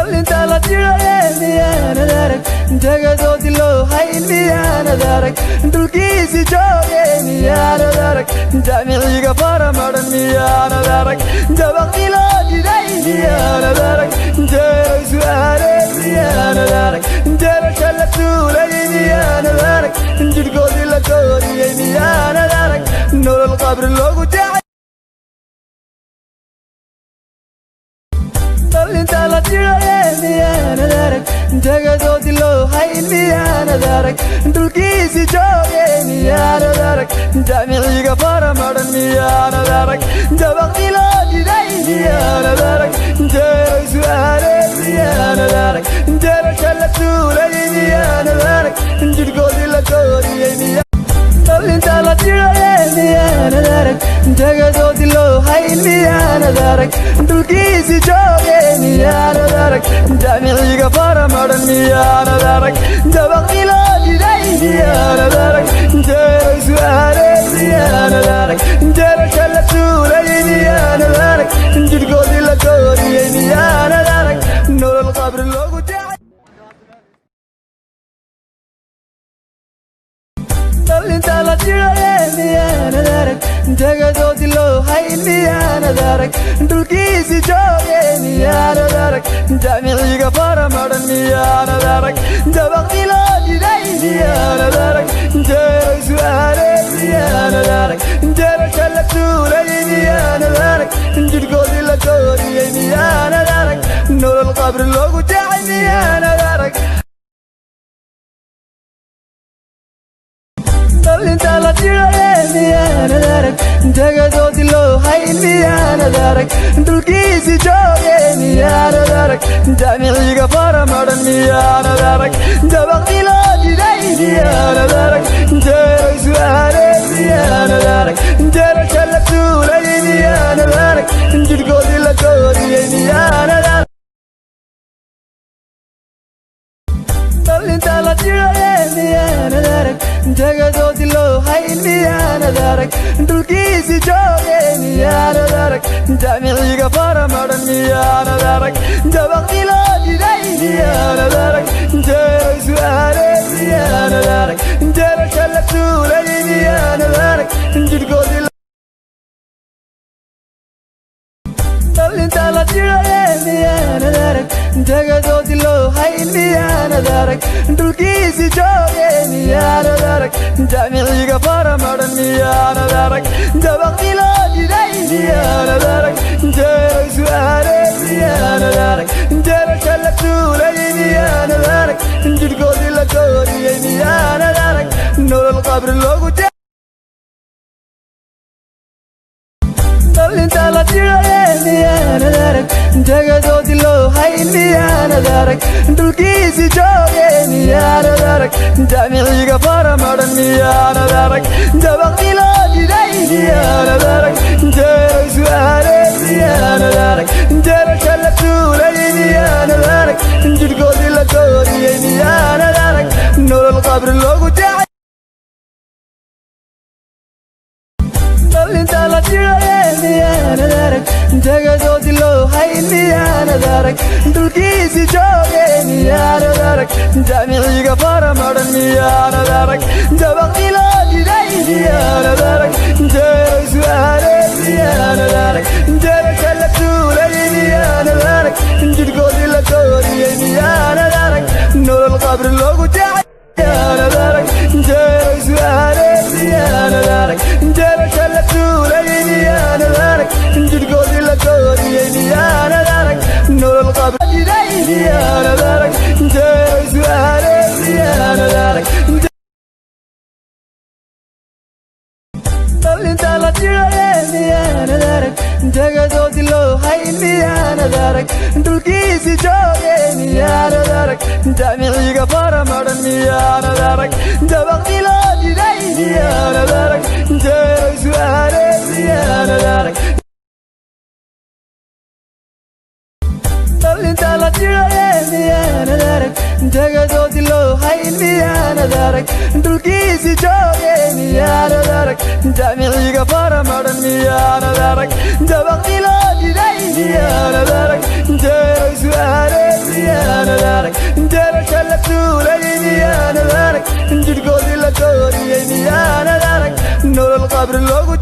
Dhalinta la jiraye miyaanad arag, jagadoodii loo hayn miyaanad arag, dhulkiisi jooge miyaanad arag, jaamiciga faramaran miyaanad arag, jabaqdii loo diday miyaanad arag, jeeray su'aaleen miyaanad arag, jeerasha la tuulay miyaanad arag, jidhkoodii la dooriyey miyaanad arag, nolol qabri loogu jecay. Dhalinta la jiraye miyaanad arag, jagadoodii loo hayn miyaanad arag, dhulkiisi jooge miyaanad arag, jaamiciga faramaran miyaanad arag, jabaqdii loo diday miyaanad arag, jeeray su'aaleen miyaanad arag, jeerasha la tuulay miyaanad arag, jidhkoodii la dooriyey miyaa. Dhalinta la jiraye miyaanad arag, jagadoodii loo hayn miyaanad arag, dhulkiisi jooge miyaanad arag, jaamiciga faramaran miyaanad arag, jabaqdii loo diday miyaanad arag, jeeray su'aaleen miyaanad arag, jeerasha la tuulay miyaanad arag, jidhkoodii la dooriyey miyaanad arag, nolol qabri loogu jecay. Dhalinta la jiraye miyaanad arag, jagadoodii loo hayn miyaanad arag, dhulkiisi jooge miyaanad arag, jaamiciga faramaran miyaanad arag, jabaqdii loo diday miyaanad arag, jeeray su'aaleen miyaanad arag, jeerasha la tuulay miyaanad arag, jidhkoodii la dooriyey miyaanad arag, nolol qabri loogu jecay miyaanad arag. Dhalinta la jiraye miyaanad arag, jagadoodii loo hayn miyaanad arag, dhulkiisi jooge miyaanad arag, jaamiciga faramaran miyaanad arag, jabaqdii loo diday miyaanad arag, jeeray su'aaleen miyaanad arag, jeerasha la tuulay miyaanad arag, jidhkoodii la dooriyey miyaanad arag. Dhalinta la jiraye miyaanad arag, jagadoodii loo hayn miyaanad arag, dhulkiisi jooge miyaanad arag, jaamiciga faramaran miyaanad arag, jabaqdii loo diday miyaanad arag, jeeray su'aaleen miyaanad arag, jeerasha la tuulay miyaanad arag, jidhkoodii. Dhalinta la jiraye miyaanad arag, jagadoodii loo hayn miyaanad arag, dhulkiisi jooge miyaanad arag, jaamiciga faramaran miyaanad arag, jabaqdii loo diday miyaanad arag, jeeray su'aaleen miyaanad arag, jeerasha la tuulay miyaanad arag, jidhkoodii la dooriyey miyaanad arag, nolol qabri loogu jecay. Dhalinta la jiraye miyaanad arag, jagadoodii loo hayn miyaanad arag, dhulkiisi jooge miyaanad arag, jaamiciga faramaran miyaanad arag, jabaqdii loo diday miyaanad arag, jeeray su'aaleen miyaanad arag, jeerasha la tuulay miyaanad arag, jidhkoodii la dooriyey miyaanad arag, nolol qabri loogu jecay. Dhalinta la jiraye miyaanad arag, jagadoodii loo hayn miyaanad arag, dhulkiisi jooge miyaanad arag, jaamiciga faramaran miyaanad arag, jabaqdii loo diday miyaanad arag, jeeray su'aaleen miyaanad arag, jeerasha la tuulay miyaanad arag, jidhkoodii la dooriyey miyaanad arag, nolol qabri loogu jecay miyaanad arag, jeeray su'aaleen miyaanad arag, jeerasha la tuulay miyaanad arag, jidhkoodii la dooriyey miyaanad arag, nolol qabri diday miyaanad arag, jeeray su'aaleen miyaanad arag. Dhalinta la jiraye miyaanad arag, jagadoodii loo hayn miyaanad arag, dhulkiisi jooge miyaanad arag, jaamiciga faramaran miyaanad arag, jabaqdii loo diday miyaanad arag, jeeray su'aaleen miyaanad arag. Dhalinta la jiraye miyaanad arag, jagadoodii loo hayn miyaanad arag, dhulkiisi jooge miyaanad arag, jaamiciga faramaran miyaanad arag, jabaqdii loo diday miyaanad arag, jeeray su'aaleen. Miyaanad arag jidhkoodii la dooriyey? Miyaanad arag nolol qabri loogu